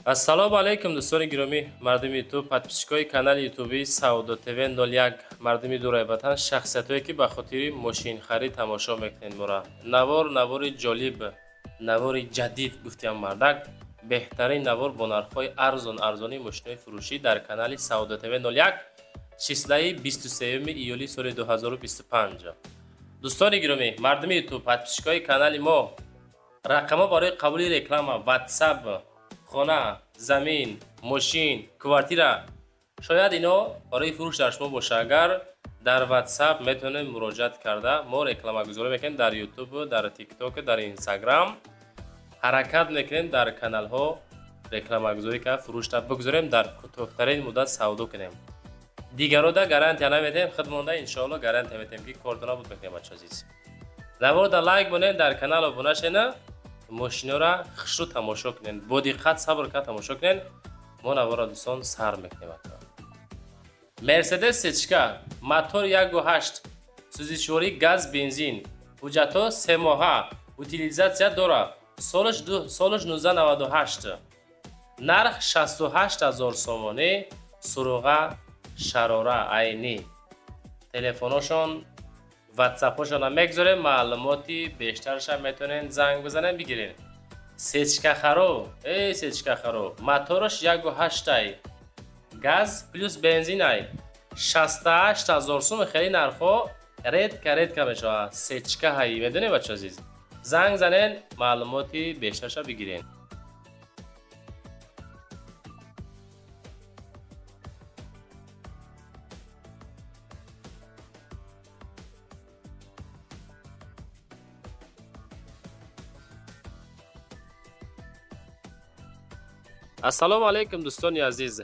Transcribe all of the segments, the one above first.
Ассалому алайкум, дӯстони гиромӣ, мардуми Ютуб, подписчикои канали ютуби Савдо ТВ 01, мардуми дураи ватан, шахсиятое, ки ба хотири мошинхарид тамошо мекунед мора. Навор, навори ҷолиб, навори ҷадид гуфтиам мардак, беҳтарин навор бо нархҳои арзон, арзони мошинои фурӯшӣ дар канали Савдо ТВ 01, числаи 23 июли соли 2025. Дӯстони гиромӣ, мардуми Ютуб, подписчикои канали мо, рақамҳо барои қабули реклама, Ватсап, хона, замин, мошин, квартира, шояд ино барои фурӯш дар шумо боша. Агар дар Ватсап метавонед муроҷиат карда, мо рекламагузорӣ мекунем дар Ютуб, дар Тикток, дар Инстаграм. Ҳаракат мекунем дар каналҳо рекламагузорӣ карда, фурӯшта бигузорем, дар кӯтоҳтарин муддат савдо кунем. Дигарода гарантия наметем, худмонда иншоалло гарантия метем, ки кортона буд мекунем. Бача азиз, наворда лайк монед, дар канал обуна шена, мошинора хушрӯ тамошо кунед, бо диққат, сабр кард тамошо кунед. Мо навора, дӯстон, сар мекунем. Мерседес сечка, мотор 1,8, сӯзишворӣ газ, бензин, ҳуҷҷатҳо 3 моҳа, утилизация дора, солаш 1998, нарх 68 ҳазор сомонӣ. Суроға Шарора, Айнӣ. Телефоношон, Ватсапҳошона мегузорем, маълумоти бештарша метавонед занг бизанед, бигиред. Сечкахаро, эй, сечкахаро, мотораш 1,8-ай, газ плюс бензинай, 68 000 сум. Хеле нархҳо редко, редко мешавад. Сечка ҳай, медонед, бача азиз, занг занед, маълумоти бештарша бигиред. Ассалому алайкум, дӯстони азиз!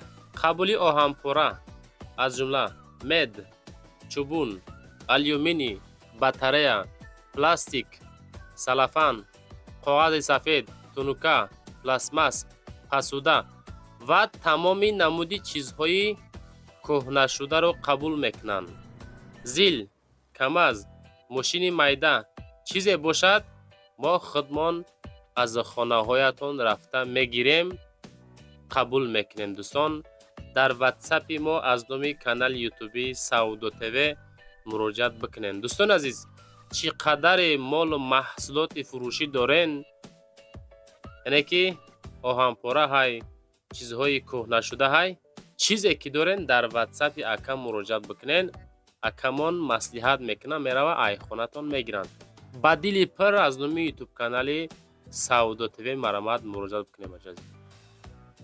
Қабули оҳанпора, аз ҷумла мед, чӯбун, алюминий, батарея, пластик, салафан, коғази сафед, тунука, пластмасс, посуда ва тамоми намуди чизҳои кӯҳнашударо қабул мекунанд. ЗИЛ, КамАЗ, мошини майда, чизе бошад, мо худмон аз хонаҳоятон рафта мегирем, қабул мекунем. Дӯстон, дар Ватсапи мо аз номи канали ютуби Савдо ТВ муроҷиат бикунем. Дӯстони азиз, чӣ қадаре молу маҳсулоти фурӯшӣ дорен, яъне ки оҳанпора ҳай, чизҳои кӯҳнашуда ҳай, чизе ки дорен, дар Ватсапи ака муроҷиат бикунен. Акамон маслиҳат мекунанд, мерава айхонатон мегиранд. Ба дили пир аз номи ютуб-канали Савдо ТВ марамат муроҷиат бикунем. Бача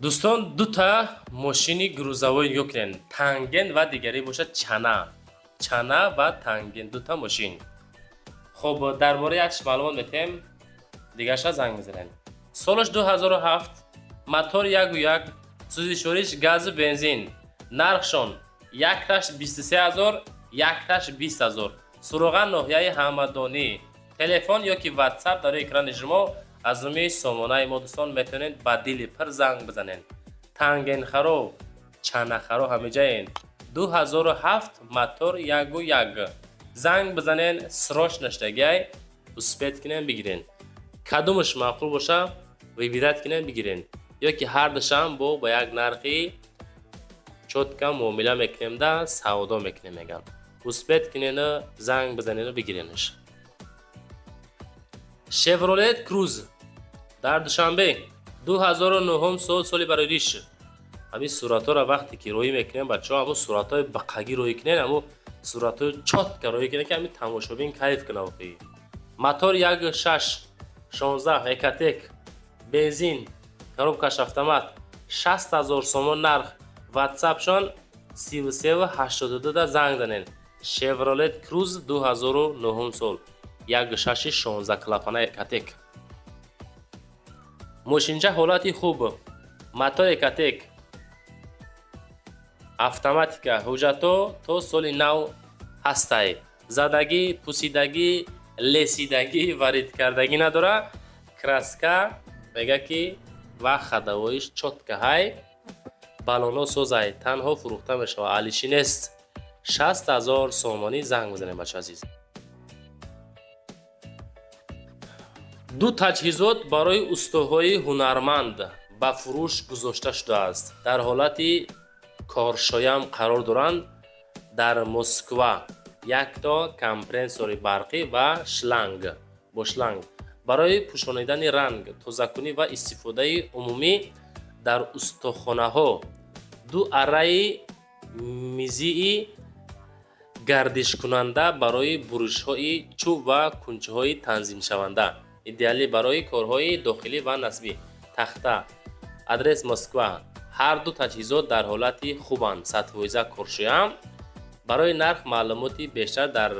дӯстон, дута мошини грузовой нигоҳ кунед, Танген ва дигаре бошад Чана. Чана ва Танген, дута мошин. Хуб, дар бораи якш маълумот метем, дигарша занг мезанем. Солаш 2007, мотор 1,1, сӯзишвориш газу бензин. Нархшон якташ 23 ҳазор, якташ 20 ҳазор. Суроға ноҳияи Ҳамадонӣ. Телефон ёки Ватсап дар экрани шумо. Аз номи сомонаи мо, дӯстон, метавонед ба дили пир занг бизанед. Тангенхаро, чанахаро ҳамиҷаен. 2007, мотор 1,1. Занг бизанен, срочно штагиай, успеть кунен, бигирен. Кадомаш маъқул боша, выбирать кунен, бигирен, ё ки ҳардушам бо ба як нархи чётко муомила мекунем да савдо мекунем, мегам. Успеть кунену занг бизанену бигиренаш. Шевролет Круз дар Душанбе, 2009 сол, соли барои риш. Ҳамин суратҳоро вақте ки роҳӣ мекунем, бачаҳо, ҳамун суратҳои бақагӣ роҳӣ кунен, ҳамун суратҳои чётко роҳӣ кунен, ки ҳамин тамошобин кайф кунад охи. Мотор 1,6, 16, Экотек, бензин, коробкаш автомат, 60 000 сомон нарх. Ватсапшон 3382 да занг занен. Шевролет Круз, 2009 сол, 1,6, 16 клапана, Экотек. Мошинча ҳолати хуб, мотор Экотек, автоматика, ҳуҷҷатҳо то соли нав ҳастай. Задагӣ, пусидагӣ, лесидагӣ, варидкардагӣ надора. Краска мега ки ва ходовоиш чётко ҳай, балоно созай, танҳо фурӯхта мешавад, алишӣ нест. 60 000 сомонӣ. Занг бизанем, бача азиз. Ду таҷҳизот барои устоҳои ҳунарманд. Ба фурӯш гузошта шудааст, дар ҳолати коршоям қарор доранд. Дар Москва якто компрессори барқӣ ва шланг бо шланг барои пӯшонидани ранг, тозакунӣ ва истифодаи умумӣ дар устохонаҳо, ду арраи мизии гардишкунанда барои буришҳои чӯб ва кунҷҳои танзимшаванда, идеалӣ барои корҳои дохилӣ ва насбӣ тахта. Адрес: Москва. Ҳар ду таҷҳизот дар ҳолати хубанд, 100% коршоям. Барои нарх маълумоти бештар дар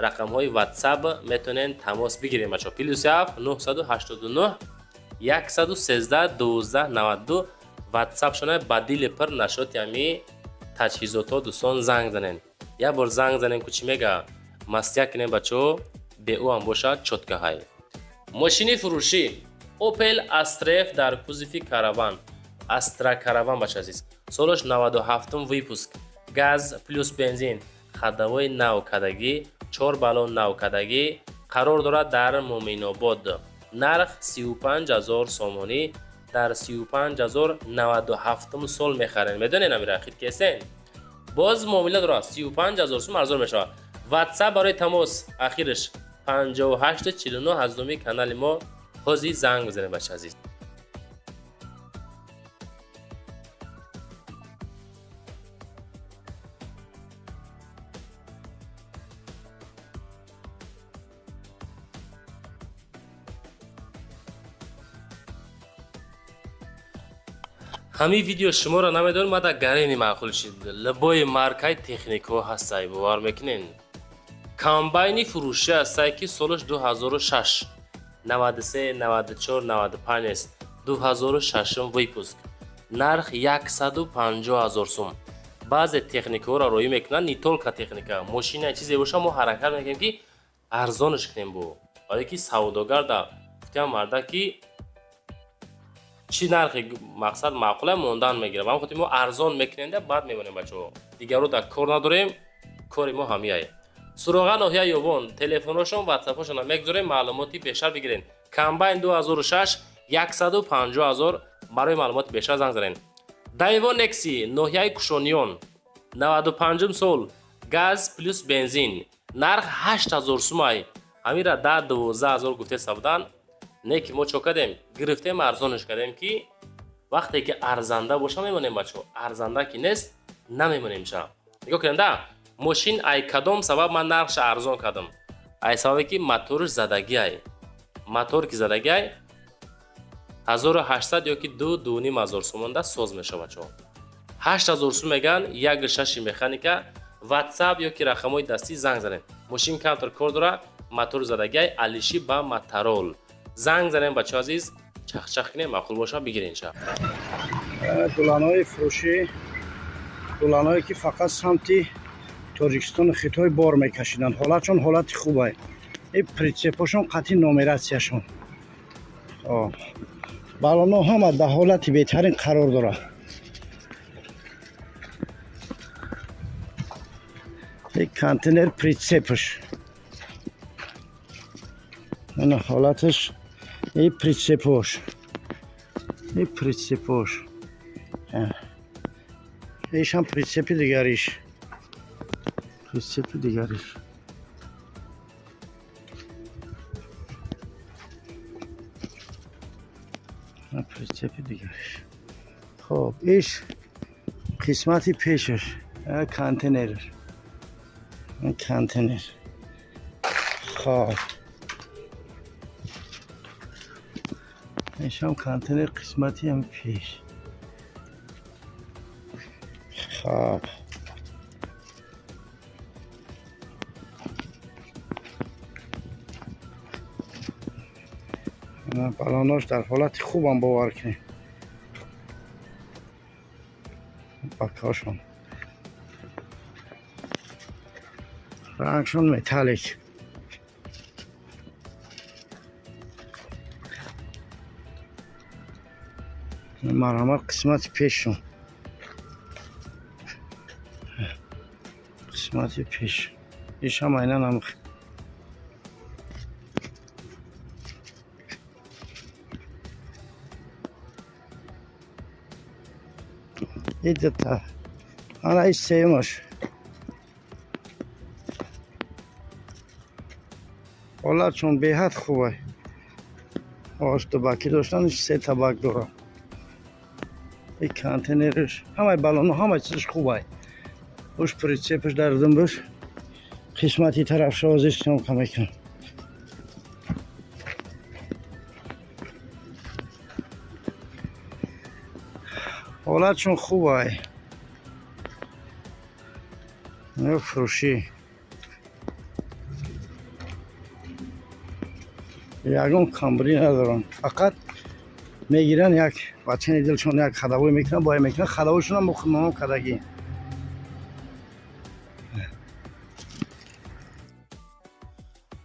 рақамҳои WhatsApp метавонед тамос бигирем, бачаҳо: +7 989 113 12 92. WhatsApp шона ба дили пир нашоти ҳами таҷҳизотҳо, дӯстон, занг занен. Як бор занг занем ку, чӣ мега, маслиҳат кунем, бачаҳо. Беӯ ҳам бошад, чёткаҳай. Мошини фурӯшӣ Opel Astra F дар кузови Караван, Астра Караван, бача азиз, солаш 97, выпуск, газ плюс бензин, ходовой навкадагӣ, чор баллон навкадагӣ, қарор дорад дар Муминобод. Нарх 35 000 сомонӣ. Дар 35 000 97 сол мехарем. Медонед, амира хит кесен боз муомила дорад, 35 000 сум арзон мешавад. WhatsApp барои тамос ахираш 5849. Аз номи канали мо ҳозир занг бизанед, бача азиз. Ҳамин видео шуморо намедонам, мада гарени маъқул шид. Либои маркаи техникаҳо ҳастай, бовар мекунен? Комбайни фурӯшӣ ҳастай, ки солаш 2006, 93, 94, 95 нест, 2006 выпуск, нарх 150 ҳазор сум. Баъзе техникаҳоро роӣ мекунанд, не только техника, мошина, чизе боша, мо ҳаракат мекунем, ки арзонаш кунем, бо барое ки савдогар да гуфтиам марда ки чӣ нархи мақсад маъқула мондан мегирад. Ба ҳамин хотир мо арзон мекунем да баъд мемонем, бачаҳо. Дигарро дар кор надорем, кори мо ҳамияе. Суроға: ноҳия Ёвон. Телефонҳошон, ватсапҳошонро мегузорем, маълумоти бештар бигирен. Комбайн 2006, 150 ҳазор. Барои маълумоти бештар занг занед. Дайво Некси, ноҳияи Кушониён, 95 сол, газ плюс бензин, нарх 8000 сумай. Ҳамира 10-12 ҳазор гуфтеста буданд, не ки мо чо кардем, гирифтем, арзонш кардем, ки вақте ки арзанда боша, мемонем, бачаҳо, арзанда ки нест, намемонем. Ша нигоҳ кунем да, мошин ай кадом сабаб ман нархша арзон кардам? Ай сабабе ки моторш задагиай. Мотор ки задагиай, 1800 ёки 2-2,5 ҳазор сомонда соз мешавад, бачаҳо. 8000 сум меган, як шаши механика. Ватсап ёки рақамҳои дастӣ занг занем. Мошин камтар кор дора, мотор задагиай, алиши ба моторол. Занг занем, бачаҳо азиз, чахчах кунем, маъқул боша, бигирен ша. Дуланои фурӯшӣ, дуланое ки фақат самти Тоҷикистону Хитой бор мекашиданд, ҳолатшон ҳолати хубае. И прицепошон қатъи нумератсияшон, балоно ҳама дар ҳолати беҳтарин қарор дорад. Контейнер прицепаш, ана ҳолаташ. И прицепош, и прицепош, ишам прицепи дигариш, прицепи дигариш. Прицепи дигариш. Хоб, иш қисмати пешаш, контейнерш, контейнер. Хоб, ишам контейнер, қисмати ҳам пеш. Хоб, балонош дар ҳолати хубам, бовар кунед. Бакҳошон рангшон металлик. Марҳамат, қисмати пешшон, қисмати пеш. Ишам айнан ҳам. И дута. Ана и сеюмаш. Ҳолатшон беҳад хубай. Ош дубакӣ доштан, сета бак дорам. И контейнерш, ҳамаи балоно, ҳамаи чизаш хубай. Уш прицепаш дар думбаш. Қисмати тарафша ҳозир съёмка мекунам. Ҳолатшон хубай. Фурӯшӣ. Ягон камбудӣ надоранд. Фақат мегиранд як бачани дилшон як ходовой мекунанд, бой мекунанд. Ходовойшонам бо худмонон кардагӣ.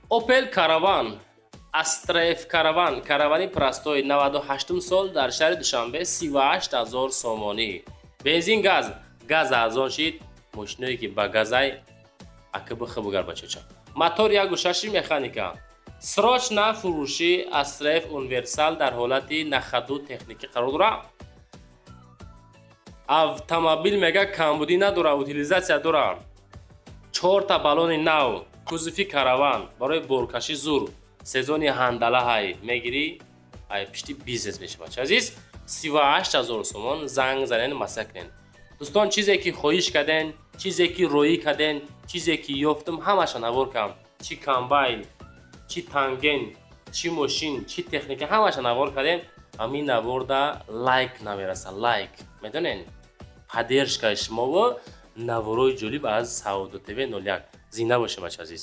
Opel Caravan, Astra F Caravan, каравани простой, 98 сол, дар шаҳри Душанбе 38 ҳазор сомонӣ. Бензин, газ, газ арзон шид, мошиное ки ба газай акбх бугар бачача. Мотор 1,6, механика. Срочно фурӯшӣ. Astra F универсал дар ҳолати на ходу техникӣ қарор дорад. Автомобил мега камбудӣ надорад, утилизация дорад. Чорта баллони нав, кузови караван, барои боркашӣ зур, сезони ҳандалаҳай мегирӣ, ай пишти бизнес мешавад. Азиз, 38 ҳазор сомон, занг занен, маса кунен. Дӯстон, чизе ки хоҳиш карден, чизе ки роӣ карден, чизе ки ёфтум, ҳамаша навор кам. Чӣ комбайн, чӣ танген, чӣ мошин, чӣ техника, ҳамаша навор кардем. Ҳамин наворда лайк намераса, лайк медонен, поддержкаи шумово наворои ҷолиб аз Савдо ТВ 01. Зинда боша, бача азиз.